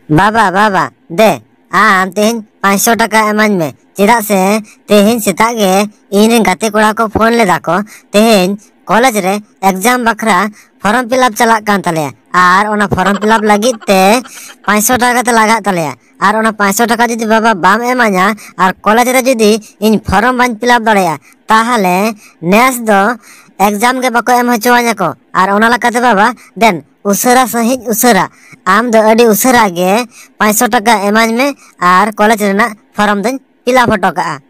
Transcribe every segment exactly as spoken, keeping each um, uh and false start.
ᱵᱟᱵᱟ, ᱵᱟᱵᱟ, ᱫᱮ, ᱟᱢ ᱛᱮᱦᱮᱧ ᱯᱟᱸᱪᱥᱚ ᱴᱟᱠᱟ ᱮᱢᱟᱹᱧ ᱢᱮ᱾ ᱪᱮᱫᱟᱜ ᱥᱮ ᱛᱮᱦᱮᱧ ᱥᱮᱛᱟᱜ ᱜᱮ ᱤᱧ ᱨᱮᱱ ᱜᱟᱛᱮ ᱠᱚᱲᱟ ᱠᱚ ᱯᱷᱳᱱ ᱞᱮᱫᱟ ᱠᱚ, ᱛᱮᱦᱮᱧ ᱠᱚᱞᱮᱡᱽ ᱨᱮ ᱮᱠᱡᱟᱢ ᱵᱟᱠᱷᱨᱟ ᱯᱷᱚᱨᱚᱢ ᱯᱷᱤᱞᱟᱯ ᱪᱟᱞᱟᱜ ᱠᱟᱱ ᱛᱟᱞᱮᱭᱟ, ᱟᱨ ᱚᱱᱟ ᱯᱷᱚᱨᱚᱢ ᱯᱷᱤᱞᱟᱯ ᱞᱟᱹᱜᱤᱫ ᱛᱮ ᱯᱟᱸᱪᱥᱚ ᱴᱟᱠᱟ ᱠᱟᱛᱮ ᱞᱟᱜᱟᱜ ᱛᱟᱞᱮᱭᱟ᱾ ᱟᱨ ᱚᱱᱟ ᱯᱟᱸᱪᱥᱚ ᱴᱟᱠᱟ ᱡᱩᱫᱤ, ᱵᱟᱵᱟ, ᱵᱟᱢ ᱮᱢᱟᱹᱧᱟ ᱟᱨ ᱠᱚᱞᱮᱡᱽ ᱨᱮ ᱡᱩᱫᱤ ᱤᱧ ᱯᱷᱚᱨᱚᱢ ᱵᱟᱹᱧ ᱯᱷᱤᱞᱟᱯ ᱫᱟᱲᱮᱭᱟᱜᱼᱟ, ᱛᱟᱦᱚᱞᱮ ᱱᱮᱥ ᱫᱚ ᱮᱠᱡᱟᱢ ᱜᱮ ᱵᱟᱠᱚ ᱮᱢ ᱦᱚᱪᱚᱣᱟᱹᱧᱟ ᱠᱚ᱾ ᱟᱨ ᱚᱱᱟ ᱞᱮᱠᱟᱛᱮ, ᱵᱟᱵᱟ, ᱫᱮᱱ ᱩᱥᱟᱹᱨᱟ ᱥᱟᱺᱦᱤᱡ ᱩᱥᱟᱹᱨᱟ, ᱟᱢ ᱫᱚ ᱟᱹᱰᱤ ᱩᱥᱟᱹᱨᱟ ᱜᱮ ᱯᱟᱸᱪᱥᱚ ᱴᱟᱠᱟ ᱮᱢᱟᱹᱧ ᱢᱮ ᱟᱨ ᱠᱚᱞᱮᱡᱽ ᱨᱮᱱᱟᱜ ᱯᱷᱚᱨᱚᱢ ᱫᱚᱧ ᱯᱷᱤᱞᱟᱯ ᱦᱚᱴᱚ ᱠᱟᱜᱼᱟ᱾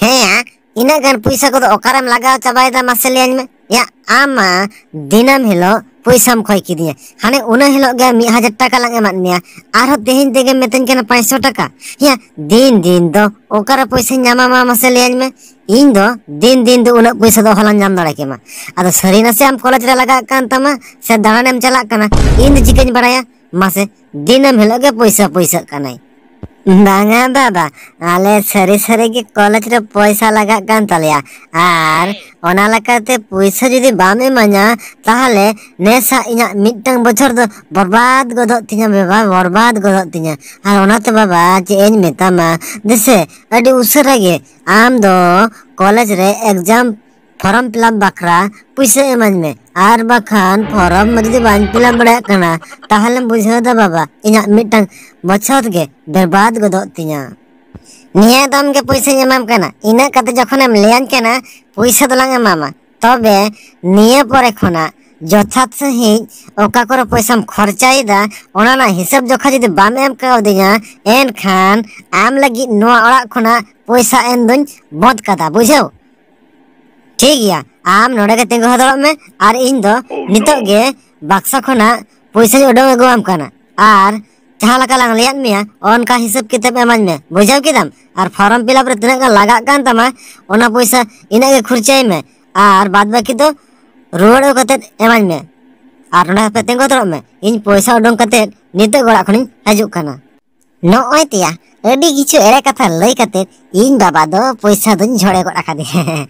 ᱦᱮᱸᱭᱟ, ᱤᱱᱟᱹᱜ ᱜᱟᱱ ᱯᱚᱭᱥᱟ ᱠᱚᱫᱚ ᱚᱠᱟᱨᱮᱢ ᱞᱟᱜᱟᱣ ᱪᱟᱵᱟᱭᱮᱫᱟ, ᱢᱟᱥᱮ ᱞᱟᱹᱭᱟᱹᱧ ᱢᱮ? ᱭᱟ, ᱟᱢ ᱢᱟ ᱫᱤᱱᱟᱹᱢ ᱦᱤᱞᱳᱜ ᱯᱚᱭᱥᱟᱢ ᱠᱷᱚᱭ ᱠᱤᱫᱤᱧᱟ᱾ ᱦᱟᱱᱮ ᱩᱱᱟᱹ ᱦᱤᱞᱳᱜ ᱜᱮ ᱢᱤᱫ ᱦᱟᱡᱟᱨ ᱴᱟᱠᱟ ᱞᱟᱝ ᱮᱢᱟᱫ ᱢᱮᱭᱟ, ᱟᱨᱦᱚᱸ ᱛᱮᱦᱮᱧ ᱛᱮᱜᱮᱢ ᱢᱮᱛᱟᱹᱧ ᱠᱟᱱᱟ ᱯᱟᱸᱪᱥᱚ ᱴᱟᱠᱟ᱾ ᱭᱟ, ᱫᱤᱱ ᱫᱤᱱ ᱫᱚ ᱚᱠᱟᱨᱮ ᱯᱚᱭᱥᱟᱧ ᱧᱟᱢᱟ, ᱢᱟ ᱢᱟᱥᱮ ᱞᱟᱹᱭᱟᱹᱧ ᱢᱮ? ᱤᱧ ᱫᱚ ᱫᱤᱱ ᱫᱤᱱ ᱫᱚ ᱩᱱᱟᱹᱜ ᱯᱚᱭᱥᱟ ᱫᱚ ᱚᱦᱚᱞᱟᱝ ᱧᱟᱢ ᱫᱟᱲᱮ ᱠᱮᱢᱟ᱾ ᱟᱫᱚ ᱥᱟᱹᱨᱤ ᱱᱟᱥᱮ ᱟᱢ ᱠᱚᱞᱮᱡᱽ ᱨᱮ ᱞᱟᱜᱟᱜ ᱠᱟᱱ ᱛᱟᱢᱟ ᱥᱮ ᱫᱟᱬᱟᱱᱮᱢ ᱪᱟᱞᱟᱜ ᱠᱟᱱᱟ, ᱤᱧ ᱫᱚ ᱪᱤᱠᱟᱹᱧ ᱵᱟᱲᱟᱭᱟ? ᱢᱟᱥᱮ, ᱫᱤᱱᱟᱹᱢ ᱦᱤᱞᱳᱜ ᱜᱮ ᱯᱚᱭᱥᱟ ᱯᱚᱭᱥᱟᱜ ᱠᱟᱱᱟᱭ᱾ ᱵᱟᱝᱟ ᱵᱟᱵᱟ, ᱟᱞᱮ ᱥᱟᱹᱨᱤ ᱥᱟᱹᱨᱤ ᱜᱮ ᱠᱚᱞᱮᱡᱽ ᱨᱮ ᱯᱚᱭᱥᱟ ᱞᱟᱜᱟᱜ ᱠᱟᱱ ᱛᱟᱞᱮᱭᱟ, ᱟᱨ ᱚᱱᱟ ᱞᱮᱠᱟᱛᱮ ᱯᱚᱭᱥᱟ ᱡᱩᱫᱤ ᱵᱟᱢ ᱮᱢᱟᱹᱧᱟ, ᱛᱟᱦᱚᱞᱮ ᱱᱮᱥᱟᱜ ᱤᱧᱟᱹᱜ ᱢᱤᱫᱴᱟᱝ ᱵᱚᱪᱷᱚᱨ ᱫᱚ ᱵᱚᱨᱵᱟᱫ ᱜᱚᱫᱚᱜ ᱛᱤᱧᱟ ᱵᱟᱵᱟ, ᱵᱚᱨᱵᱟᱫ ᱜᱚᱫᱚᱜ ᱛᱤᱧᱟ᱾ ᱟᱨ ᱚᱱᱟᱛᱮ ᱵᱟᱵᱟ, ᱪᱮᱫ ᱤᱧ ᱢᱮᱛᱟᱢᱟ, ᱫᱮᱥᱮ, ᱟᱹᱰᱤ ᱩᱥᱟᱹᱨᱟ ᱜᱮ ᱟᱢ ᱫᱚ ᱠᱚᱞᱮᱡᱽ ᱨᱮ ᱮᱠᱡᱟᱢ ᱯᱷᱚᱨᱚᱢ ᱯᱷᱤᱞᱟᱯ ᱵᱟᱠᱷᱨᱟ ᱯᱩᱭᱥᱟᱹ ᱮᱢᱟᱹᱧ ᱢᱮ, ᱟᱨ ᱵᱟᱠᱷᱟᱱ ᱯᱷᱚᱨᱚᱢ ᱡᱩᱫᱤ ᱵᱟᱹᱧ ᱯᱷᱤᱞᱟᱯ ᱫᱟᱲᱮᱭᱟᱜ ᱠᱟᱱᱟ, ᱛᱟᱦᱚᱞᱮᱢ ᱵᱩᱡᱷᱟᱹᱣ ᱫᱟ ᱵᱟᱵᱟ, ᱤᱧᱟᱹᱜ ᱢᱤᱫᱴᱟᱝ ᱵᱚᱪᱷᱚᱨ ᱜᱮ ᱵᱮᱨᱵᱟᱫ ᱜᱚᱫᱚᱜ ᱛᱤᱧᱟ᱾ ᱱᱤᱭᱟᱹ ᱫᱟᱢ ᱜᱮ ᱯᱩᱭᱥᱟᱹᱧ ᱮᱢᱟᱢ ᱠᱟᱱᱟ, ᱤᱱᱟᱹᱜ ᱠᱟᱛᱮ ᱡᱚᱠᱷᱚᱱᱮᱢ ᱞᱟᱹᱭᱟᱹᱧ ᱠᱟᱱᱟ, ᱯᱩᱭᱥᱟᱹ ᱫᱚᱞᱟᱝ ᱮᱢᱟᱢᱟ᱾ ᱛᱚᱵᱮ ᱱᱤᱭᱟᱹ ᱯᱚᱨᱮ ᱠᱷᱚᱱᱟᱜ ᱡᱚᱛᱷᱟᱛ ᱥᱟᱺᱦᱤᱡ ᱚᱠᱟ ᱠᱚᱨᱮ ᱯᱚᱭᱥᱟᱢ ᱠᱷᱚᱨᱪᱟᱭᱮᱫᱟ, ᱚᱱᱟ ᱨᱮᱱᱟᱜ ᱦᱤᱥᱟᱹᱵ ᱡᱚᱠᱷᱟ ᱡᱩᱫᱤ ᱵᱟᱢ ᱮᱢ ᱠᱟᱣᱫᱤᱧᱟ, ᱮᱱᱠᱷᱟᱱ ᱟᱢ ᱞᱟᱹᱜᱤᱫ ᱱᱚᱣᱟ ᱚᱲᱟᱜ ᱠᱷᱚᱱᱟᱜ ᱯᱚᱭᱥᱟ ᱮᱢ ᱫᱩᱧ ᱵᱚᱸᱫᱽ ᱠᱟᱫᱟ, ᱵᱩᱡᱷᱟᱹᱣ? ᱴᱷᱤᱠ ᱜᱮᱭᱟ, ᱟᱢ ᱱᱚᱰᱮ ᱜᱮ ᱛᱤᱸᱜᱩ ᱦᱟᱛᱟᱲᱚᱜ ᱢᱮ, ᱟᱨ ᱤᱧ ᱫᱚ ᱱᱤᱛᱚᱜ ᱜᱮ ᱵᱟᱠᱥᱟ ᱠᱷᱚᱱᱟᱜ ᱯᱚᱭᱥᱟᱧ ᱩᱰᱩᱝ ᱟᱹᱜᱩᱣᱟᱢ ᱠᱟᱱᱟ᱾ ᱟᱨ ᱡᱟᱦᱟᱸ ᱞᱮᱠᱟ ᱞᱟᱝ ᱞᱟᱹᱭᱟᱫ ᱢᱮᱭᱟ, ᱚᱱᱠᱟ ᱦᱤᱥᱟᱹᱵ ᱠᱤᱛᱟᱹᱵ ᱮᱢᱟᱹᱧ ᱢᱮ, ᱵᱩᱡᱷᱟᱹᱣ ᱠᱮᱫᱟᱢ? ᱟᱨ ᱯᱷᱚᱨᱚᱢ ᱯᱷᱤᱞᱟᱯ ᱨᱮ ᱛᱤᱱᱟᱹᱜ ᱜᱟᱱ ᱞᱟᱜᱟᱜ ᱠᱟᱱ ᱛᱟᱢᱟ, ᱚᱱᱟ ᱯᱚᱭᱥᱟ ᱤᱱᱟᱹᱜ ᱜᱮ ᱠᱷᱚᱨᱪᱟᱭ ᱢᱮ, ᱟᱨ ᱵᱟᱫ ᱵᱟᱹᱠᱤ ᱫᱚ ᱨᱩᱣᱟᱹᱲ ᱟᱹᱜᱩ ᱠᱟᱛᱮᱫ ᱮᱢᱟᱹᱧ ᱢᱮ᱾ ᱟᱨ ᱱᱚᱰᱮ ᱦᱟᱯᱮ ᱛᱤᱸᱜᱩ ᱦᱟᱛᱟᱲᱚᱜ ᱢᱮ, ᱤᱧ ᱯᱚᱭᱥᱟ ᱩᱰᱩᱝ ᱠᱟᱛᱮᱫ ᱱᱤᱛᱚᱜ ᱜᱮ ᱚᱲᱟᱜ ᱠᱷᱚᱱᱤᱧ ᱦᱤᱡᱩᱜ ᱠᱟᱱᱟ᱾ ᱱᱚᱜᱼᱚᱭ ᱛᱮᱭᱟ, ᱟᱹᱰᱤ ᱠᱤᱪᱷᱩ ᱮᱲᱮ ᱠᱟᱛᱷᱟ ᱞᱟᱹᱭ ᱠᱟᱛᱮᱫ ᱤᱧ ᱵᱟᱵᱟ ᱫᱚ ᱯᱚᱭᱥᱟ ᱫᱚᱧ ᱡᱷᱚᱲᱮ ᱜᱚᱫ ᱟᱠᱟᱫᱮᱭᱟ᱾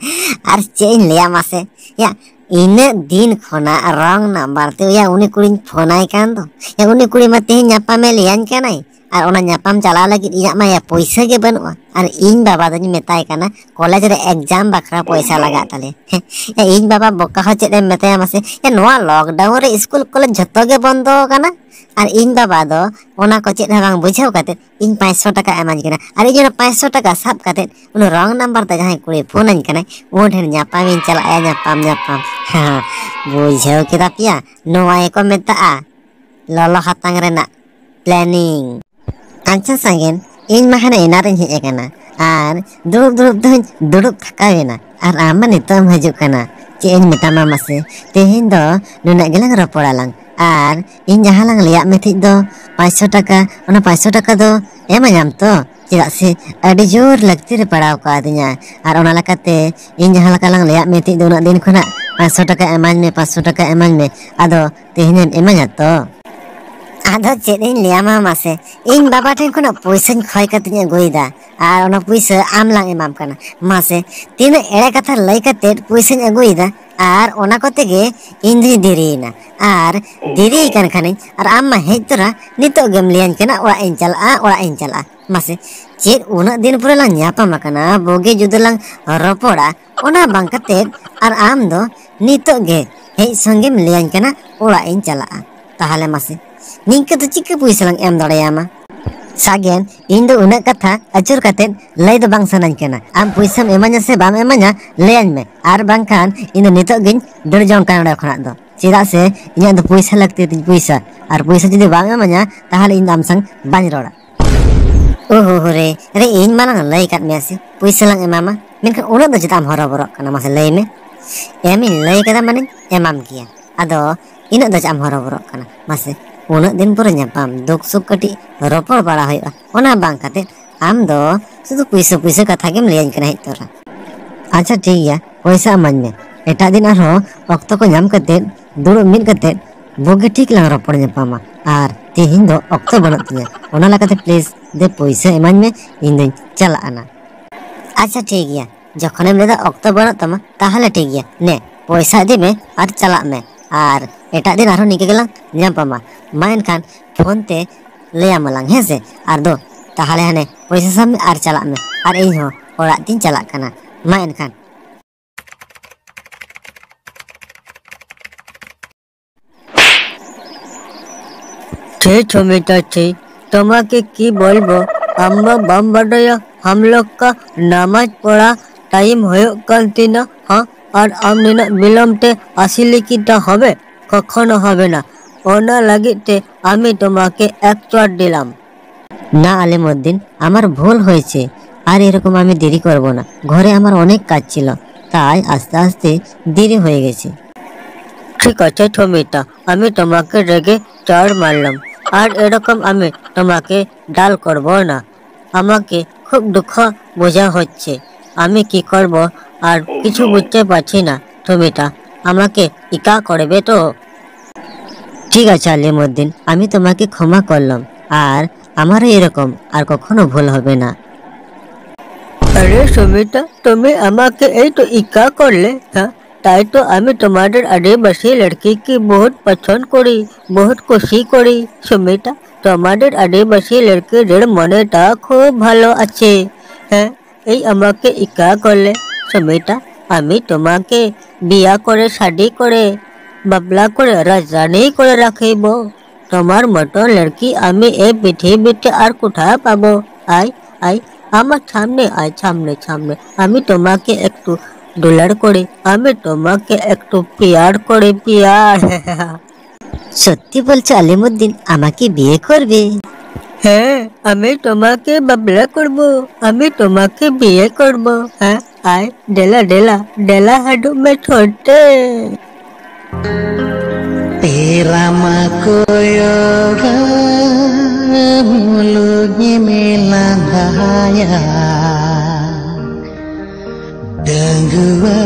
ᱟᱨ ᱪᱮᱫ ᱤᱧ ᱞᱟᱹᱭᱟ ᱢᱟᱥᱮ? ᱭᱟ, ᱤᱱᱟᱹᱜ ᱫᱤᱱ ᱠᱷᱚᱱᱟᱜ ᱨᱚᱝ ᱱᱟᱢᱵᱟᱨ ᱛᱮ ᱭᱟ ᱩᱱᱤ ᱠᱩᱲᱤᱧ ᱯᱷᱳᱱᱟᱭ ᱠᱟᱱ ᱫᱚ᱾ ᱭᱟ ᱩᱱᱤ ᱠᱩᱲᱤ ᱢᱟ ᱛᱮᱦᱮᱧ ᱧᱟᱯᱟᱢᱮ ᱞᱟᱹᱭᱟᱹᱧ ᱠᱟᱱᱟᱭ, ᱟᱨ ᱚᱱᱟ ᱧᱟᱯᱟᱢ ᱪᱟᱞᱟᱣ ᱞᱟᱹᱜᱤᱫ ᱤᱧᱟᱹᱜ ᱢᱟ ᱭᱟ ᱯᱩᱭᱥᱟᱹ ᱜᱮ ᱵᱟᱹᱱᱩᱜᱼᱟ, ᱟᱨ ᱤᱧ ᱵᱟᱵᱟ ᱫᱚᱧ ᱢᱮᱛᱟᱭ ᱠᱟᱱᱟ ᱠᱚᱞᱮᱡᱽ ᱨᱮ ᱮᱠᱡᱟᱢ ᱵᱟᱠᱷᱨᱟ ᱯᱚᱭᱥᱟ ᱞᱟᱜᱟᱜ ᱛᱟᱞᱮ᱾ ᱤᱧ ᱵᱟᱵᱟ ᱵᱚᱠᱟ ᱦᱚᱸ ᱪᱮᱫ ᱮᱢ ᱢᱮᱛᱟᱭᱟ ᱢᱟᱥᱮ? ᱭᱟ ᱱᱚᱣᱟ ᱞᱚᱠᱰᱟᱣᱩᱱ ᱨᱮ ᱤᱥᱠᱩᱞ ᱠᱚᱞᱮᱡᱽ ᱡᱷᱚᱛᱚ ᱜᱮ ᱵᱚᱱᱫᱚ ᱟᱠᱟᱱᱟ, ᱟᱨ ᱤᱧ ᱵᱟᱵᱟ ᱫᱚ ᱚᱱᱟ ᱠᱚ ᱪᱮᱫ ᱦᱚᱸ ᱵᱟᱝ ᱵᱩᱡᱷᱟᱹᱣ ᱠᱟᱛᱮ ᱤᱧ ᱯᱟᱸᱪᱥᱚ ᱴᱟᱠᱟ ᱮᱢᱟᱹᱧ ᱠᱟᱱᱟ, ᱟᱨ ᱤᱧ ᱚᱱᱟ ᱯᱟᱸᱪᱥᱚ ᱴᱟᱠᱟ ᱥᱟᱵ ᱠᱟᱛᱮ ᱩᱱᱤ ᱨᱚᱝ ᱱᱟᱢᱵᱟᱨ ᱛᱮ ᱡᱟᱦᱟᱸᱭ ᱠᱩᱲᱤ ᱯᱷᱳᱱᱟᱹᱧ ᱠᱟᱱᱟᱭ, ᱩᱱ ᱴᱷᱮᱱ ᱧᱟᱯᱟᱢᱤᱧ ᱪᱟᱞᱟᱜᱼᱟ, ᱧᱟᱯᱟᱢ, ᱧᱟᱯᱟᱢ᱾ ᱵᱩᱡᱷᱟᱹᱣ ᱠᱮᱫᱟ ᱯᱮᱭᱟ? ᱱᱚᱣᱟ ᱜᱮᱠᱚ ᱢᱮᱛᱟᱜᱼᱟ ᱞᱚᱞᱚ ᱦᱟᱛᱟᱝ ᱨᱮᱱᱟᱜ ᱯᱞᱮᱱᱤᱝ᱾ ᱟᱪᱪᱷᱟ ᱥᱟᱜᱮᱱ, ᱤᱧ ᱢᱟ ᱦᱟᱱᱮ ᱮᱱᱟᱱ ᱨᱤᱧ ᱦᱮᱡ ᱟᱠᱟᱱᱟ, ᱟᱨ ᱫᱩᱲᱩᱵ ᱫᱩᱲᱩᱵ ᱛᱮᱦᱚᱸᱧ ᱫᱩᱲᱩᱵ ᱛᱷᱟᱠᱟᱣ ᱮᱱᱟ, ᱟᱨ ᱟᱢ ᱢᱟ ᱱᱤᱛᱚᱜ ᱮᱢ ᱦᱤᱡᱩᱜ ᱠᱟᱱᱟ᱾ ᱪᱮᱫ ᱤᱧ ᱢᱮᱛᱟᱢᱟ ᱢᱟᱥᱮ, ᱛᱮᱦᱮᱧ ᱫᱚ ᱱᱩᱱᱟᱹᱜ ᱜᱮᱞᱟᱝ ᱨᱚᱯᱚᱲᱟ ᱞᱟᱝ, ᱟᱨ ᱤᱧ ᱡᱟᱦᱟᱸ ᱞᱟᱝ ᱞᱟᱹᱭᱟᱜ ᱢᱮ ᱛᱟᱦᱮᱸᱫ ᱫᱚ ᱯᱟᱸᱪᱥᱚ ᱴᱟᱠᱟ, ᱚᱱᱟ ᱯᱟᱸᱪᱥᱚ ᱴᱟᱠᱟ ᱫᱚ ᱮᱢᱟᱹᱧᱟᱢ ᱛᱚ? ᱪᱮᱫᱟᱜ ᱥᱮ ᱟᱹᱰᱤ ᱡᱳᱨ ᱞᱟᱹᱠᱛᱤ ᱨᱮ ᱯᱟᱲᱟᱣ ᱠᱟᱣᱫᱤᱧᱟ, ᱟᱨ ᱚᱱᱟ ᱞᱮᱠᱟᱛᱮ ᱤᱧ ᱡᱟᱦᱟᱸ ᱞᱮᱠᱟ ᱞᱟᱝ ᱞᱟᱹᱭᱟᱜ ᱢᱮ ᱛᱟᱦᱮᱸᱫ ᱫᱚ ᱩᱱᱟᱹᱜ ᱫᱤᱱ ᱠᱷᱚᱱᱟᱜ ᱯᱟᱸᱪᱥᱚ ᱴᱟᱠᱟ ᱮᱢᱟᱹᱧ ᱢᱮ, ᱯᱟᱸᱪᱥᱚ ᱴᱟᱠᱟ ᱮᱢᱟᱹᱧ ᱢᱮ, ᱟᱫᱚ ᱛᱮᱦᱮᱧᱮᱢ ᱮᱢᱟᱹᱧᱟ ᱛᱚ? ᱟᱫᱚ ᱪᱮᱫ ᱤᱧ ᱞᱟᱹᱭᱟᱢᱟ ᱢᱟᱥᱮ, ᱤᱧ ᱵᱟᱵᱟ ᱴᱷᱮᱱ ᱠᱷᱚᱱᱟᱜ ᱯᱩᱭᱥᱟᱹᱧ ᱠᱷᱚᱭ ᱠᱟᱛᱮᱧ ᱟᱹᱜᱩᱭᱮᱫᱟ, ᱟᱨ ᱚᱱᱟ ᱯᱩᱭᱥᱟᱹ ᱟᱢ ᱞᱟᱝ ᱮᱢᱟᱢ ᱠᱟᱱᱟ᱾ ᱢᱟᱥᱮ, ᱛᱤᱱᱟᱹᱜ ᱮᱲᱮ ᱠᱟᱛᱷᱟ ᱞᱟᱹᱭ ᱠᱟᱛᱮᱫ ᱯᱩᱭᱥᱟᱹᱧ ᱟᱹᱜᱩᱭᱮᱫᱟ, ᱟᱨ ᱚᱱᱟ ᱠᱚᱛᱮ ᱜᱮ ᱤᱧ ᱫᱩᱧ ᱫᱮᱨᱤᱭᱮᱱᱟ᱾ ᱟᱨ ᱫᱮᱨᱤᱭ ᱠᱟᱱ ᱠᱷᱟᱱᱤᱧ, ᱟᱨ ᱟᱢ ᱢᱟ ᱦᱮᱡ ᱛᱚᱨᱟ ᱱᱤᱛᱚᱜ ᱜᱮᱢ ᱞᱟᱹᱭᱟᱹᱧ ᱠᱟᱱᱟ, "ᱚᱲᱟᱜ ᱤᱧ ᱪᱟᱞᱟᱜᱼᱟ, ᱚᱲᱟᱜ ᱤᱧ ᱪᱟᱞᱟᱜᱼᱟ᱾" ᱢᱟᱥᱮ, ᱪᱮᱫ ᱩᱱᱟᱹᱜ ᱫᱤᱱ ᱯᱚᱨᱮ ᱞᱟᱝ ᱧᱟᱯᱟᱢ ᱟᱠᱟᱱᱟ, ᱵᱩᱜᱤ ᱡᱩᱫᱟᱹ ᱞᱟᱝ ᱨᱚᱯᱚᱲᱟ, ᱚᱱᱟ ᱵᱟᱝ ᱠᱟᱛᱮᱫ ᱟᱨ ᱟᱢ ᱫᱚ ᱱᱤᱛᱚᱜ ᱜᱮ ᱦᱮᱡ ᱥᱚᱸᱜᱮᱢ ᱞᱟᱹᱭᱟᱹᱧ ᱠᱟᱱᱟ, "ᱚᱲᱟᱜ ᱤᱧ ᱪᱟᱞᱟᱜᱼᱟ᱾" ᱛᱟᱦᱚᱞᱮ ᱢᱟᱥᱮ, ᱱᱤᱝᱠᱟᱹ ᱫᱚ ᱪᱤᱠᱟᱹ ᱯᱩᱭᱥᱟᱹ ᱞᱟᱝ ᱮᱢ ᱫᱟᱲᱮᱭᱟᱢᱟ? ᱥᱟᱜᱮᱱ, ᱤᱧ ᱫᱚ ᱩᱱᱟᱹᱜ ᱠᱟᱛᱷᱟ ᱟᱹᱪᱩᱨ ᱠᱟᱛᱮᱫ ᱞᱟᱹᱭ ᱫᱚ ᱵᱟᱝ ᱥᱟᱱᱟᱧ ᱠᱟᱱᱟ᱾ ᱟᱢ ᱯᱩᱭᱥᱟᱹᱢ ᱮᱢᱟᱹᱧᱟ ᱥᱮ ᱵᱟᱢ ᱮᱢᱟᱹᱧᱟ, ᱞᱟᱹᱭᱟᱹᱧ ᱢᱮ, ᱟᱨ ᱵᱟᱝᱠᱷᱟᱱ ᱤᱧ ᱫᱚ ᱱᱤᱛᱚᱜ ᱜᱤᱧ ᱫᱟᱹᱲ ᱡᱚᱝ ᱠᱟᱱᱟ ᱚᱸᱰᱮ ᱠᱷᱚᱱᱟᱜ ᱫᱚ᱾ ᱪᱮᱫᱟᱜ ᱥᱮ ᱤᱧᱟᱹᱜ ᱫᱚ ᱯᱩᱭᱥᱟᱹ ᱞᱟᱹᱠᱛᱤ ᱛᱤᱧ, ᱯᱩᱭᱥᱟᱹ, ᱟᱨ ᱯᱩᱭᱥᱟᱹ ᱡᱩᱫᱤ ᱵᱟᱢ ᱮᱢᱟᱹᱧᱟ, ᱛᱟᱦᱚᱞᱮ ᱤᱧ ᱫᱚ ᱟᱢ ᱥᱟᱝ ᱵᱟᱹᱧ ᱨᱚᱲᱟ᱾ ᱳᱦᱳ ᱦᱳ ᱨᱮ, ᱨᱮ, ᱤᱧ ᱢᱟ ᱞᱟᱝ ᱞᱟᱹᱭ ᱠᱟᱫ ᱢᱮᱭᱟ ᱥᱮ, ᱯᱩᱭᱥᱟᱹ ᱞᱟᱝ ᱮᱢᱟᱢᱟ, ᱢᱮᱱᱠᱷᱟᱱ ᱩᱱᱟᱹᱜ ᱫᱚ ᱪᱮᱫᱟᱜ ᱮᱢ ᱦᱚᱨᱚᱵᱚᱨᱚᱜ ᱠᱟᱱᱟ? ᱢᱟᱥᱮ ᱞᱟᱹᱭ ᱢᱮ᱾ ᱮᱢᱤᱧ ᱞᱟᱹᱭ ᱠᱟᱫᱟ ᱢᱟᱱᱮᱧ ᱮᱢᱟᱢ ᱜᱮᱭᱟ, ᱟᱫᱚ ᱤᱱᱟᱹᱜ ᱫᱚ ᱪᱮᱫᱟᱜ ᱮᱢ ᱦᱚᱨᱚᱵᱚᱨᱚᱜ ᱠᱟᱱᱟ? ᱢᱟᱥᱮ, ᱩᱱᱟᱹᱜ ᱫᱤᱱ ᱯᱚᱨᱮ ᱧᱟᱯᱟᱢ, ᱫᱩᱠ ᱥᱩᱠ ᱠᱟᱹᱴᱤᱡ ᱨᱚᱯᱚᱲ ᱵᱟᱲᱟ ᱦᱩᱭᱩᱜᱼᱟ, ᱚᱱᱟ ᱵᱟᱝ ᱠᱟᱛᱮ ᱟᱢ ᱫᱚ ᱥᱩᱫᱷᱩ ᱯᱩᱭᱥᱟᱹ ᱯᱩᱭᱥᱟᱹ ᱠᱟᱛᱷᱟ ᱜᱮᱢ ᱞᱟᱹᱭᱟᱹᱧ ᱠᱟᱱᱟ ᱦᱮᱡ ᱛᱚᱨᱟ᱾ ᱟᱪᱪᱷᱟ ᱴᱷᱤᱠ ᱜᱮᱭᱟ, ᱯᱚᱭᱥᱟ ᱮᱢᱟᱹᱧ ᱢᱮ, ᱮᱴᱟᱜ ᱫᱤᱱ ᱟᱨᱦᱚᱸ ᱚᱠᱛᱚ ᱠᱚ ᱧᱟᱢ ᱠᱟᱛᱮ ᱫᱩᱲᱩᱵ ᱢᱤᱫ ᱠᱟᱛᱮ ᱵᱩᱜᱤ ᱴᱷᱤᱠ ᱞᱟᱝ ᱨᱚᱯᱚᱲ ᱧᱟᱯᱟᱢᱟ, ᱟᱨ ᱛᱮᱦᱮᱧ ᱫᱚ ᱚᱠᱛᱚ ᱵᱟᱹᱱᱩᱜ ᱛᱤᱧᱟᱹ, ᱚᱱᱟ ᱞᱮᱠᱟᱛᱮ please ᱫᱮ ᱯᱩᱭᱥᱟᱹ ᱮᱢᱟᱹᱧ ᱢᱮ, ᱤᱧ ᱫᱚᱧ ᱪᱟᱞᱟᱜ ᱟᱱᱟ᱾ ᱟᱪᱪᱷᱟ ᱴᱷᱤᱠ ᱜᱮᱭᱟ, ᱡᱚᱠᱷᱚᱱᱮᱢ ᱞᱟᱹᱭᱫᱟ ᱚᱠᱛᱚ ᱵᱟᱹᱱᱩᱜ ᱛᱟᱢᱟ, ᱛᱟᱦᱚᱞᱮ ᱴᱷᱤᱠ ᱜᱮᱭᱟ, ᱱᱮ ᱯᱚᱭᱥᱟ ᱤᱫᱤ ᱢᱮ ᱟᱨ ᱪᱟᱞᱟᱜ ᱢᱮ, ᱟᱨ ᱮᱴᱟᱜ ᱫᱤᱱ ᱟᱨᱦᱚᱸ ᱱᱤᱝᱠᱟᱹ ᱜᱮᱞᱟᱝ ᱧᱟᱯᱟᱢᱟ᱾ ᱢᱟ ᱮᱱᱠᱷᱟᱱ ᱯᱷᱳᱱ ᱛᱮ ᱞᱟᱹᱭᱟᱢᱟᱞᱟᱝ, ᱦᱮᱸ ᱥᱮ? ᱟᱨ ᱫᱚ ᱛᱟᱦᱚᱞᱮ ᱦᱟᱱᱮ ᱯᱚᱭᱥᱟ ᱥᱟᱵ ᱢᱮ ᱟᱨ ᱪᱟᱞᱟᱜ ᱢᱮ, ᱟᱨ ᱤᱧ ᱦᱚᱸ ᱚᱲᱟᱜ ᱛᱤᱧ ᱪᱟᱞᱟᱜ ᱠᱟᱱᱟ᱾ ᱢᱟ ᱮᱱᱠᱷᱟᱱ᱾ ᱪᱷᱮ ᱪᱷᱚᱢᱤᱛᱟ ᱪᱷᱮ, ᱛᱚᱢᱟᱠᱮ ᱠᱤ ᱵᱚᱞᱵᱚ, ᱟᱢ ᱫᱚ ᱵᱟᱢ ᱵᱟᱰᱟᱭᱟ ᱦᱟᱢ ᱞᱚᱜ ᱠᱟ ᱱᱟᱢᱟᱡ ᱯᱚᱲᱟ ᱴᱟᱭᱤᱢ ᱦᱩᱭᱩᱜ ᱠᱟᱱ ᱛᱤᱧᱟ, ᱦᱟᱸ? ᱟᱨ ᱟᱢ ᱱᱤᱱᱟᱹᱜ ᱵᱤᱞᱚᱢ ᱛᱮ ᱟᱥᱤ ᱞᱟᱹᱜᱤᱫ ᱫᱚ ᱦᱚᱵᱮ? ᱠᱚᱠᱷᱚᱱᱳ ᱦᱚᱵᱮ ᱱᱟ᱾ ᱚᱱᱟ ᱞᱟᱹᱜᱤᱫ ᱛᱮ ᱟᱢᱤ ᱛᱚᱢᱟᱠᱮ ᱮᱠ ᱪᱚᱴ ᱫᱤᱞᱟᱢ᱾ না আলিমউদ্দিন, আমার ভুল হয়েছে, আর এরকম আমি দেরি করব না। ঘরে আমার অনেক কাজ ছিল, তাই আস্তে আস্তে দেরি হয়ে গেছে। ঠিক আছে ছমিতা, আমি তোমাকে রেগে চড় মারলাম, আর এরকম আমি তোমাকে ডাল করব না। আমাকে খুব দুঃখ বোঝা হচ্ছে, আমি কি করব আর কিছু বুঝতে পারছি না। ছমিতা, আমাকে ইকা করবে তো? ঠিক আছে আলিমউদ্দিন, আমি তোমাকে ক্ষমা করলাম, আর আমারও এরকম আর কখনো ভুল হবে না। আরে সুমিতা, তুমি আমাকে এই তো ইকা করলে, হ্যাঁ? তাই তো আমি তোমাদের আদিবাসী লড়কি কি বহুত পছন্দ করি, বহুত খুশি করি। সুমিতা, তোমাদের আদিবাসী লড়কিদের মনেটা খুব ভালো আছে। হ্যাঁ, এই আমাকে ইকা করলে, সুমিতা, আমি তোমাকে বিয়া করে, শাদি করে, বাবলা করে, রাজরানী করে রাখিব। তোমার মতো লড়কি আমি এই পৃথিবীতে আর কোথায় পাবো? আয়, আয়, আমার সামনে আয়, সামনে, সামনে। আমি তোমাকে একটু দুলার করে, আমি তোমাকে একটু পিয়ার করে, পিয়ার। সত্যি বলছো আলিমউদ্দিন, আমাকে বিয়ে করবে? হ্যাঁ, আমি তোমাকে বাবলা করব, আমি তোমাকে বিয়ে করব। হ্যাঁ, আয়, ডেলা, ডেলা, ডেলা হাডু মে ছোটে। Tera makoyora mulu gini langaya dangua.